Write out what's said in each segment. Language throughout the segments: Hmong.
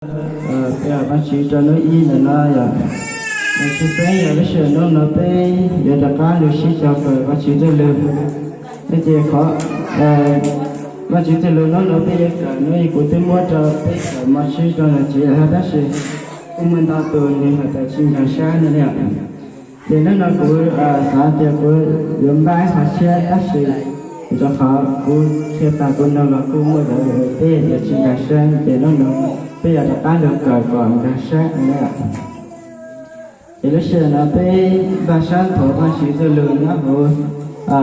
Peb Vajtswv rau hnub ib ntawm no yog, tsis xeeb yog lub sij hawm hnub no peb yuav rov qab los sib cog kawm Vajtswv txoj lus. Ces qhov Vajtswv txoj lus hnub no peb yuav kawm no kuv twb muab rau peb kawm mos tshwj rau ntawm tsev lawm hab, tab sis kuj muaj ntau tus nws hais tias tsis nkag siab no na. Ces hnub no kuv xav tias kuv yuav npaj ib qho tshiab, tab sis rau qhov kuv qhia tag kuv no los kuj muaj cov peb tias tsis nkag siab, ces hnub no peb yuav rov qab los kawm kom nkag siab no na. Ces lub sij hawm no peb npaj sab nthuav Vajtswv txoj lus nyob hauv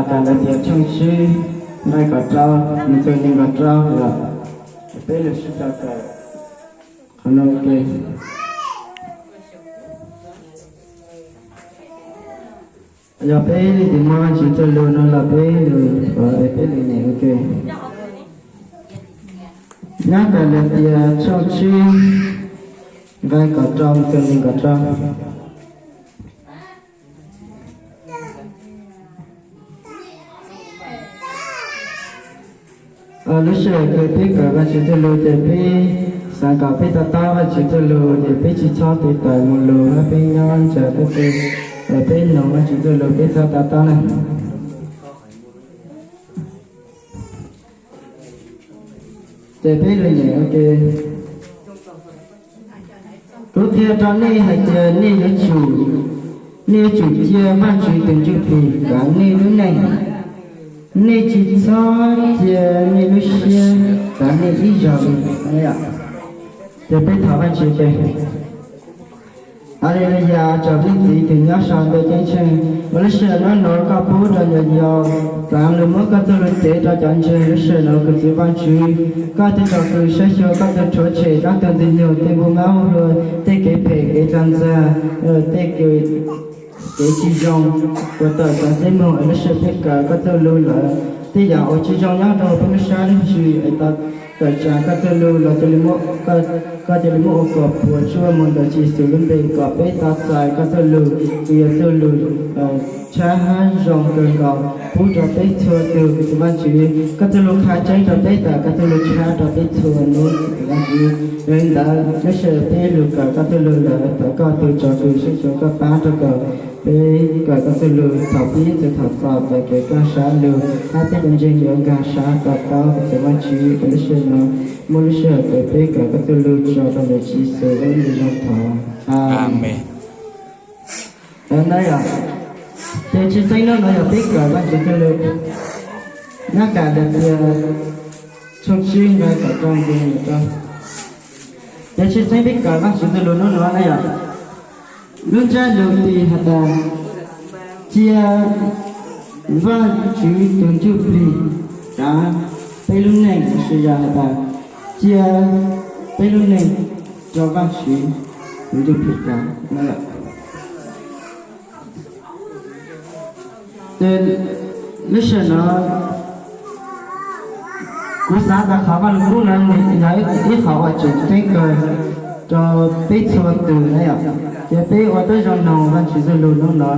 Kalatias tshooj tsib nqai kaum rau mus txog nees nkaum rau los peb los sib cog kawm qhov no ua ke. Yog peb leej twg muaj Vajtswv txoj lus no los peb los, peb los nyeem ua ke. Nyob Kalatias tshooj tsib nqai kaum rau mus txog nees nkaum rau. Lub sij hawm kws peb kawm Vajtswv txoj lus ces peb xav kom peb to taub Vajtswv txoj lus ces peb tsis txhob tiv tawm mus lus hab peb nyob ntawm peb, peb noog Vajtswv txoj lus peb txhob to taub na. Ces peb los nyeem ua ke. Kuv qhia rau nej hais tias nej yuav tsum, nej yuav tsum cia Vajtswv tus Ntsuj Plig kav nej lub neej. Nej tsis txhob cia nej lub siab kav nej ib zaug li. Ces peb thov Vajtswv ke. Aleluyas, tsoom leej txiv tus nyob sau ntawm ceeb tsheej, ua lub sij hawm no koj pub rau cov yau txav lug muab koj txoj lus cev rau cov ntseeg. Lub sij hawm no kuv txiv Vajtswv, koj tus tsom kwm saib xyuas, koj tus rhuav tshem, koj tus ntxwg nyoog, tej npug mab npug plua, tej kev phem kev tag ntxag, tej kev tsis zoo uas tawm txog txij moog. Lub sij hawm peb kawm koj txoj lus lawm, tej yam uas tsis zoo nyob rau peb lub sab lub ntsws es tau tawm tsam koj txoj lus los, koj cia li muab ua kom puas tsuaj mus ntawm Tswv Yexus lub npe kom peb tau txais koj txoj lus, tsis yog txoj lus tshab hab zoo kawg nkaus pub rau peb txhua tus. Kuv txiv Vajtswv, koj txoj lus qha tseeb rau peb tawm, koj txoj lus tshab rau peb txhua hnub. Kuv txiv Vajtswv, yog li ntawd lub sij hawm peb lug kawm koj txoj lus lawm, thov koj tus tsom kwm saib xyuas, koj pab rau kom peb kawm koj txoj lus thaum pib txug thaum xaus txais kev kaj sab lug, hab peb cov ntseeg yuav nkag sab to taub. Kuv txiv Vajtswv, lub sij hawm no muaj lub sij hawm kws peb kawm koj txoj lus tso rau ntawm Tswv Yexus lub npe zoo thov, amees. Ces tshwj xeeb hnub no yog peb kawm Vajtswv txoj lus nyob Kalatias tshooj tsib nqai kaum rau mus txog nees nkaum rau. Ces tshwj xeeb peb kawm Vajtswv txoj lus hnub no na yog lub ntsiab lus tis has tas, cia Vajtswv tus Ntsuj Plig kav peb lub neej, lossis yog has tas cia peb lub neej rau Vajtswv tus Ntsuj Plig kav. Ces lub sij hawm no kuv xav tas qhov Vaj Lug Kub no yog ib qhov uas tseem ceeb kawg rau peb txhua tus na yom. Ces peb ua tib zoo noog Vajtswv txoj lus hnub no.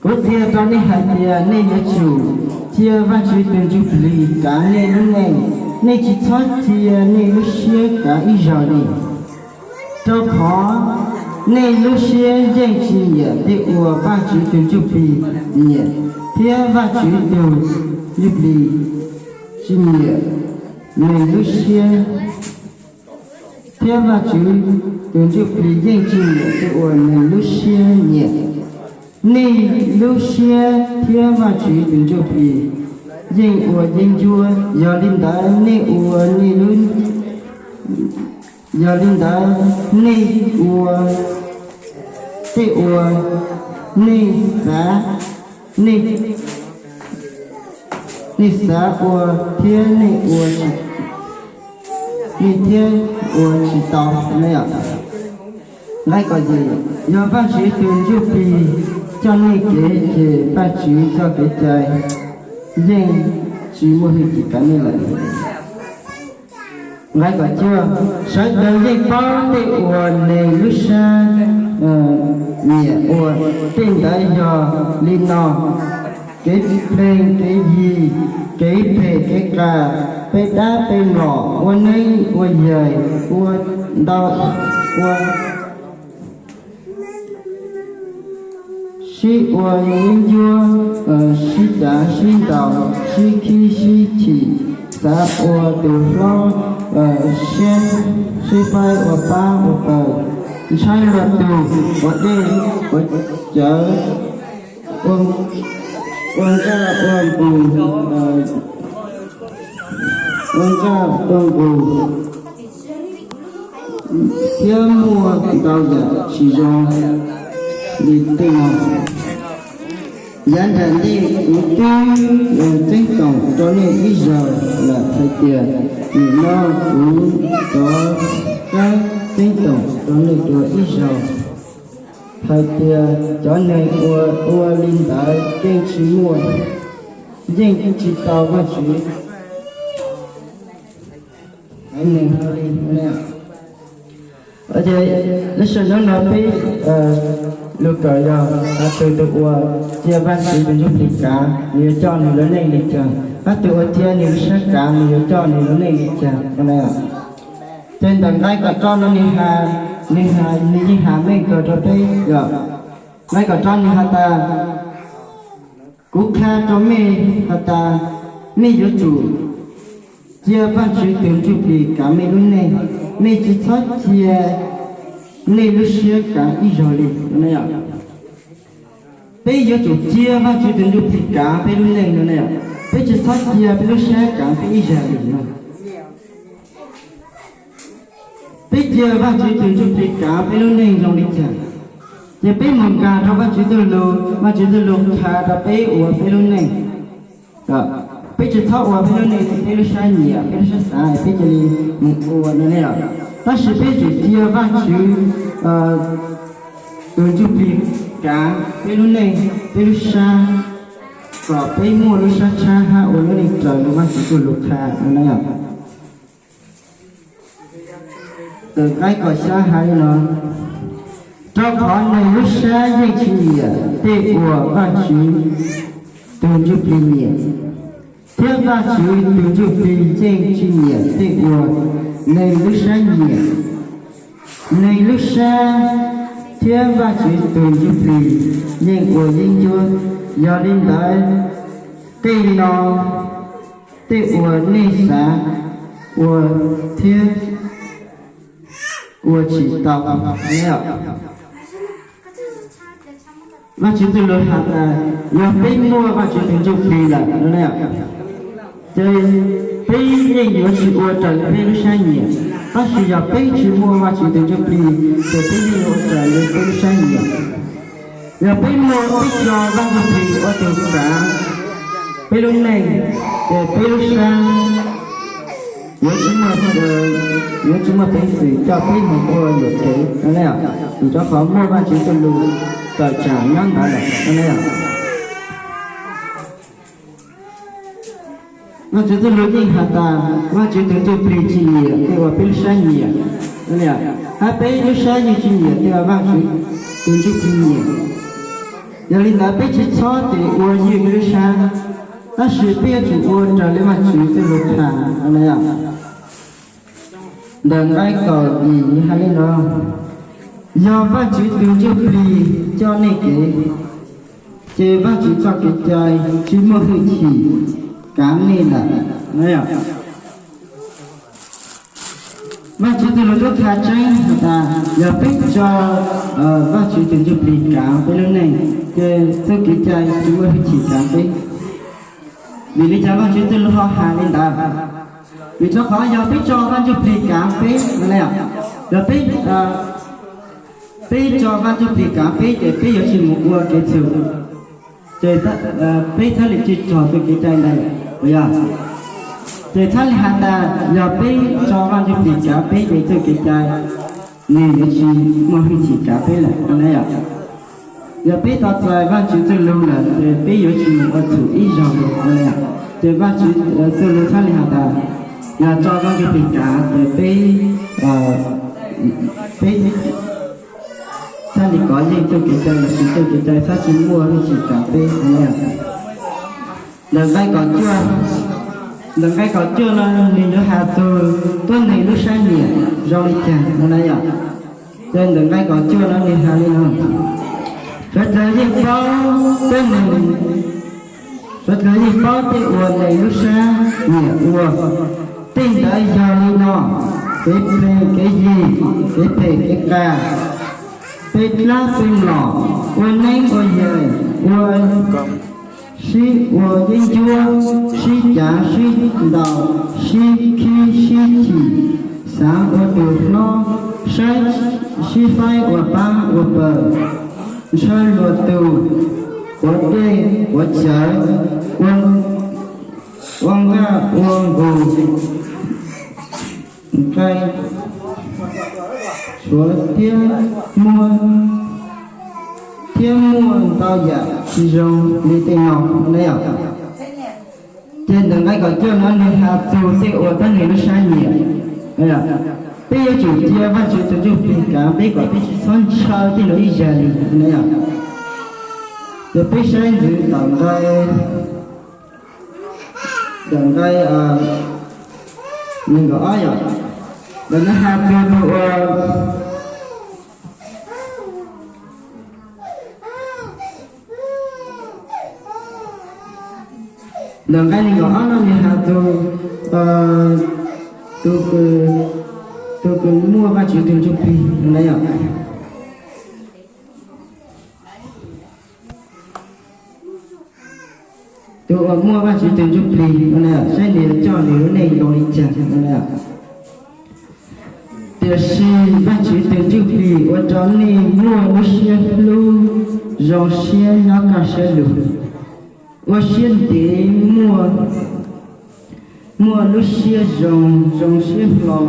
Kuv qhia rau nej hais tias nej yuav tsum cia Vajtswv tus Ntsuj Plig kav nej lub neej, nej tsis txhob cia nej lub siab kav ib zaug li. Rau qhov nej lub siab yeej tsis nyiam tej uas Vajtswv tus Ntsuj Plig nyiam, thiab Vajtswv tus Ntsuj Plig tsis nyiam nws lub siab, thiab Vajtswv tus Ntsuj Plig yeej tsis nyiam tej uas nws lub siab nyiam. Nej lub siab thiab Vajtswv tus Ntsuj Plig yeej ua yeeb ncuab, yog li ntawd nej ua nej lub, yog li ntawd nej ua tej uas nej xav, nej, nej xav ua thiab nej ua, nej thiaj ua tsis tau. Nqai kaum yim, yog Vajtswv tus Ntsuj Plig coj nej kev, ces Vajtswv txoj kev cai yeej tsis muaj hwj chim kav nej lawm. Nqai kaum cuaj, sawv daws yeej paub tej uas neeg lub siab nyiam ua, tej ntawd yog li no: kev plees kev yig, kev phem kev qas, peb dab peb mlom, ua neeb ua yaig, ua ntau, ua sib ua yeeb ncuab, sib cav sib ntaus, sib khib sib chim, xav ua tus hlob, sib faib ua pab ua pawg, ntshai luag tus, ua dej ua cawv, ua nqaj ua nqus, ua nqaj ua nqus, thiab muaj ntau yam tsis zoo li tej no. Yav nram ntej kuv twb ceeb toom rau nej ib zaug lawm hais tias nim no kuv rov qab ceeb toom rau nej dua ib zaug hais tias cov neeg uas ua li ntawd yeej tsis muaj, yeej tsis tau Vajtswv haiv neeg li. Lub sij hawm ntawd no peb lus kawm yog hais tus uas cia Vajtswv tus ntsuj plig kav nws yuav coj nws lub neej li cas, hais tus uas cia nws lub sab kav nws yuav coj nws lub neej li cas. Ces ntawm nqai kaum rau no nws hais, nws hais, nws yeej hais meej kawg rau peb yom. Nqai kaum rau nws hais tas, kuv qha rau mej hais tas, mej yuav tsum cia Vajtswv tus ntsuj plig kav mej lub neej, mej tsis txhob cia nej lub siab kav ib zaug li. Peb yuav tsum cia Vajtswv tus ntsuj plig kav peb lub neej no ne, peb tsis txhob cia peb lub siab kav peb ib zaug li no. Peb cia Vajtswv tus ntsuj plig kav peb lub neej zoo li cas, ces peb mus nkag rau Vajtswv txuj lus, Vajtswv txuj lus qha rau peb ua peb lub neej. Peb tsis txhob ua peb lub neej li peb lub siab nyiam peb lub siab xav peb cia li mus ua no ne. Tab sis peb yuav tsum cia Vajtswv tus ntsuj plig kav peb lub neej, peb lub sab, kom peb muaj lub sab tshab hab ua lub neej raws li Vajtswv txuj lus qha no ne. Ntawm nqai kaum xya hais li no, rau qhov neeg lub sab yeej tsis nyiam tej uas Vajtswv tus ntsuj plig nyiam, thiab Vajtswv tus ntsuj plig yeej tsis nyiam tej uas neeg lub sab nyiam. Neeg lub sab thiab Vajtswv tus ntsuj plig yeej ua yeeb ncuab. Yog li ntawd, tej no, tej uas nej xav ua thiab ua tsis tau. Vajtswv txuj lus has tas, yog peb muaj Vajtswv tus ntsuj plig lawm no ne, ces peb yeej yuav tsis ua raws li peb lub sab nyiam. Tab sis yog peb tsis muaj Vajtswv tus ntsuj plig, ces peb yeej yuav ua raws li peb lub sab nyiam. Yog peb muaj peb tso Vaj Ntsuj Plig ua tus kav peb lub neej, ces peb lub sab yuav tsis muaj, yuav tsis muaj peev xwm coj peb mus ua yuam kev no ne. Vim rau qhov muaj Vajtswv txuj lus tawm tsam nyob ntawd lawm no ne. Vajtswv txuj lus yeej has tas Vajtswv tus ntsuj plig tsis nyiam tej uas peb lub sab nyiam, hab peb lub sab yeej tsis nyiam tej uas Vajtswv tus ntsuj plig nyiam. Yog li ntawd peb tsis txhob tes ua ywj peb lub sab, tab sis peb yuav tsum ua raws li Vajtswv txuj lus qha no ne. Ntawm nqai kaum yim hais li no, yog Vajtswv tus ntsuj plig coj nej kev, ces Vajtswv txoj kev cai tsis muaj hwj chim kav nej lawm. Vajtswv txuj lus tub qha tseeb has tas yog peb tso Vajtswv tus ntsuj plig kav peb lub neej, ces txoj kev cai tsis muaj hwj chim kav peb. Vim li cas Vajtswv txuj lus ho has li ntawd? Vim rau qhov yog peb tso Vaj Ntsuj Plig kav peb, yog peb, peb tso Vaj Ntsuj Plig kav peb ces peb yuav tsis mus ua kev txhaum, ces peb thiaj li tsis raug txoj kev cai ntawd, puas yog? Ces thiaj li has tas yog peb tso Vaj Ntsuj Plig kav peb ces txoj kev cai nws yuav tsis muaj hwj chim kav peb lawm no ne yom. Yog peb tau txais Vajtswv txuj lus lawm ces peb yuav tsis mus ua txhaum ib zaug li no ne yom. Ces Vajtswv txuj lus thiaj li has tas yog tso Vaj Ntsuj Plig kav ces peb, peb thiaj li kov yeej txoj kev cai lossis txoj kev cai thiaj tsis muaj hwj chim kav peb no ne yom. Ntawm nqai kaum cuaj, ntawm nqai kaum cuaj no nws yuav has txug tuab neeg lub sab nyiam zoo li cas no na yom. Ces ntawm nqai kaum cuaj no nws has li no: Suav dlawg yeej paub tuab neeg, suav dlawg yeej paub tej uas neeg lub sab nyiam ua. Tej ntawd yog li no: kev phem kev yig, kev phem kev qas, peb dlab peb mlom, ua neeb ua yaig, ua sib ua yeeb ncuab, sib cav sib ntaus, sib khib sib chim, xav ua tus hlob, saib sib faib ua pab ua pawg, ntshaw luag tug, quav dej quav cawv, ua nqaj ua nqus, nqaij tshuav thiab muaj, thiab muaj ntau yam tsis zoo li tej no na yom. Ces ntawm nqai kaum cuaj no nws has txug tej uas tuab neeg lub sab nyiam. Peb yuav tsum cia Vajtswv tus Ntsuj Plig kav peb kom peb tsis txhob ntshaw tej no ib zag li na yom. Ces peb saib ntxiv tom nqai, tom nqai nees nkaum ob yom. Ntawm no has txug tus uas, ntawm nqai nees nkaum ob no nws has txug tus, tus kws muaj Vajtswv tus Ntsuj Plig na yom. Tus uas muaj Vajtswv tus Ntsuj Plig no na, saib nws yuav coj nws lub neej zoo li cas no na. Tiam sis Vajtswv tus Ntsuj Plig ua rau nej muaj lub siab hlub, zoo siab nyob kaj siab lug, ua siab ntev, muaj, muaj lub siab zoo, zoo siab hlo,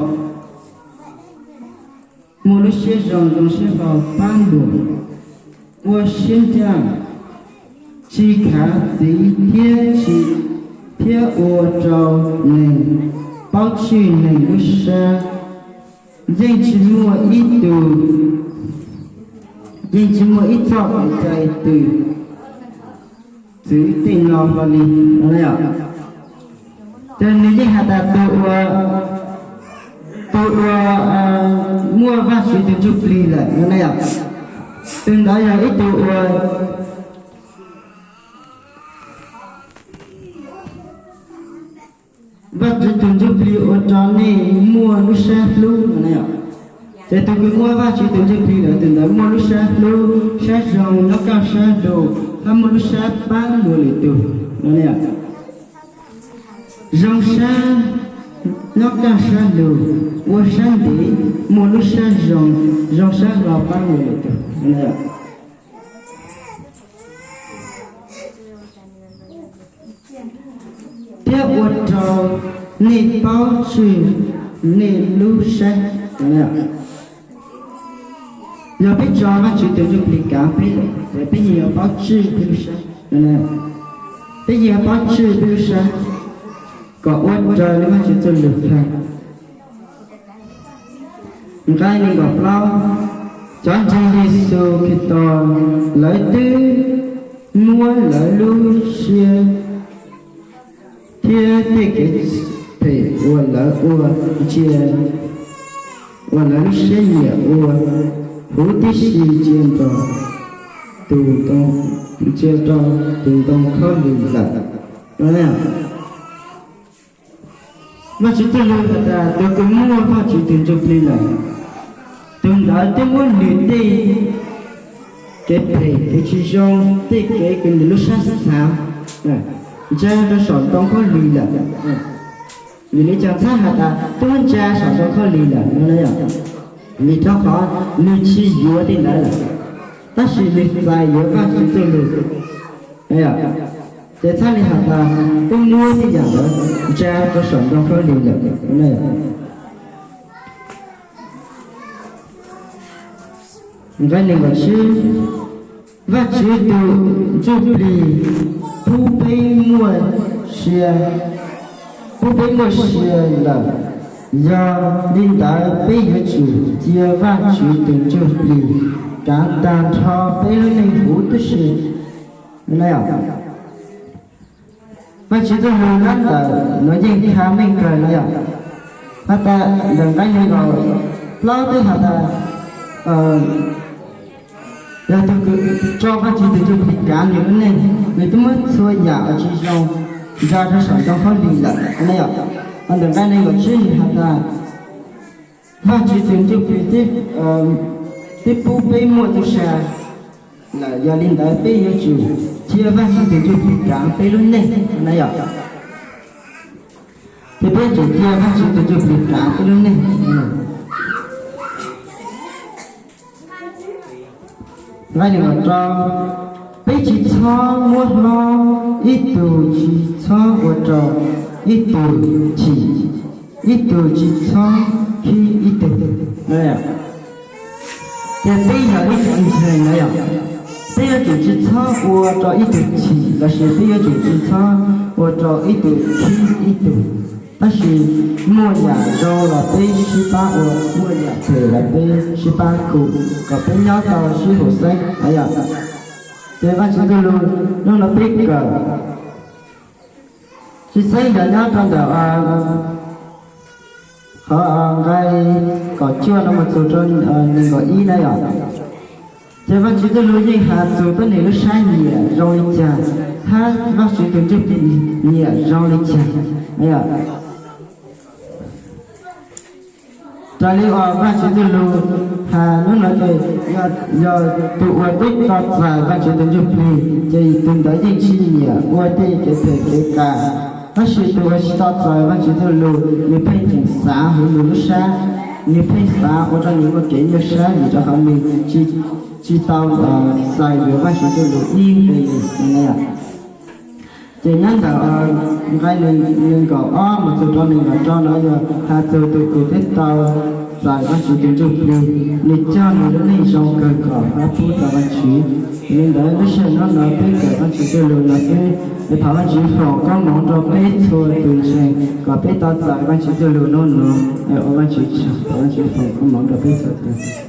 muaj lub siab zoo, zoo siab hlo pab luag, ua siab ncaj, tsis khav txiv thiab tsis, thiab ua rau neeg paub tswj neeg lub sab. Yeej tsis muaj ib tug, yeej tsis muaj ib txoj kev cai twg txwv tej no hlo li no na yom. Ces nws yeej has tas tus uas, tus uas muaj Vajtswv tus Ntsuj Plig lawm no na yom. Tus ntawd yog ib tug uas Vajtswv tus Ntsuj Plig ua rau nej muaj lub sab hlub no na yom. Ces tus kws muaj Vajtswv tus Ntsuj Plig lawm tus ntawd muaj lub sab hlub, sab zoo, nyob kaj sab lug, hab muaj lub sab pab luag lwm tug no na yom. Zoo sab, nyob kaj sab lug, ua sab ntev, muaj lub sab zoo, zoo sab hlo pab luag lwm tug no na yom. Thiab ua rau nej paub tswj nej lub sab. Yog peb tso Vajtswv tus Ntsuj Plig kav peb lawm, peb yeej yuav paub tswj peb lub sab. Peb yeej yuav paub tswj peb lub sab kom ua raws li Vajtswv txoj lus hais. Nqai nees nkaum plaub, cov ntseeg Yexus Khetos, lawv twb muab lawv lub siab thiab tej kev phem uas lawv ua ntsia, uas lawv lub siab nyiam ua huv tib si ntsia rau tus, ntsia rau tus ntoo khaub lig lawm. Vajtswv txoj lus has tas tus kws muaj Vajtswv tus Ntsuj Plig lawm, tus ntawd twb muab nws tej kev phem kev tsis zoo, tej kev kws nws lub sab xav ntsia rau saum ntoo khaub lig lawm. Vim li cas txhab has tas twb muab ntsia saum ntoo khaub lig lawm no? Vim rau qhov nws tsis yuav tej ntawd lawm, tab sis nws txais yuav Vajtswv txoj lus. Ces txhab li has tas twb muab tej yam ntawd ntsia rau saum ntoo khaub lig lawm. Nqe nees nkaum tsib, Vajtswv tus Ntsuj Plig pub peb muaj sia, pub peb muaj sia lawm. Yog li ntawd peb yuav tsum cia Vajtswv tus Ntsuj Plig kav tag nrho peb lub neej huv tib si. Nqe nees nkaum, Vajtswv txoj lus nyob ntawm no yeej kha meej kawg no yom. Has tas ntawm nqe nees nkaum plaub twb has tas, yog tus kws tso Vajtswv tus Ntsuj Plig kav nws lub neej, nws twb muab txhua yam uas tsis zoo ntsa rau saum ntoo hauj lwm lawm no yom. Ho ntawm nqe nees nkaum tsib has tas, Vajtswv tus Ntsuj Plig twb pub peb muaj txuj sa lawm, yog li ntawd peb yuav tsum cia Vajtswv tus Ntsuj Plig kav peb lub neej no yom. Ces peb tsum cia Vajtswv tus Ntsuj Plig kav peb lub neej. Nqe nees nkaum rau, peb tsis txhob muab hlob, ib tug tsis txhob ua rau ib tug chim, ib tug tsis txhob khib ib tug. Ces peb yog ib tug ntseeg na yom, peb yuav tsum tsis txhob ua rau ib tug chim lossis peb yuav tsum tsis txhob ua rau ib tug khib ib tug. Tab sis muaj yam zoo los peb sib pab ua, muaj yam phem los peb sib pab khu, kom peb nyob tau sib haum xeeb na yom. Ces Vajtswv txoj lus hnub no peb kawm tsis xeeb yog nyob rau ntawm qhov nqe kaum cuaj no mus txog rau nees nkaum ib na yom. Ces Vajtswv txoj lus yeej has txog peb nws lub sab nyiam zoo li cas, hab Vajtswv tus Ntsuj Plig nyiam zoo li cas. Raws li uas Vajtswv txoj lus has hnub no ces yog tus uas twb tau txais Vajtswv tus Ntsuj Plig ces tus ntawd yeej tsis nyiam ua tej kev phem kev qias. Tab sis tus uas tsis tau txais Vajtswv txoj lus nws pheej tseem xav hauv nws lub sab, nws pheej xav ua rau nws muaj kev nyuaj sab vim rau qhov nws tsis tau txais yuav Vajtswv txoj lus ib nqe li. Ces nyob ntawm nqe nees nkaum ob mus txog rau nees nkaum rau no yog has txog tus uas twb tau txais Vajtswv tus Ntsuj Plig, nws coj nws lub neej zoo kawg nkaus hab pub rau Vajtswv. Yog li ntawd lub sij hawm hnub no peb kawm Vajtswv txoj lus no xwb, es thov Vajtswv foom koob hmoov rau peb txhua tus ntseeg kom peb tau txais Vajtswv txoj lus hnub no, es ua Vajtswv tsaug, thov Vajtswv foom koob hmoov rau peb txhua tus.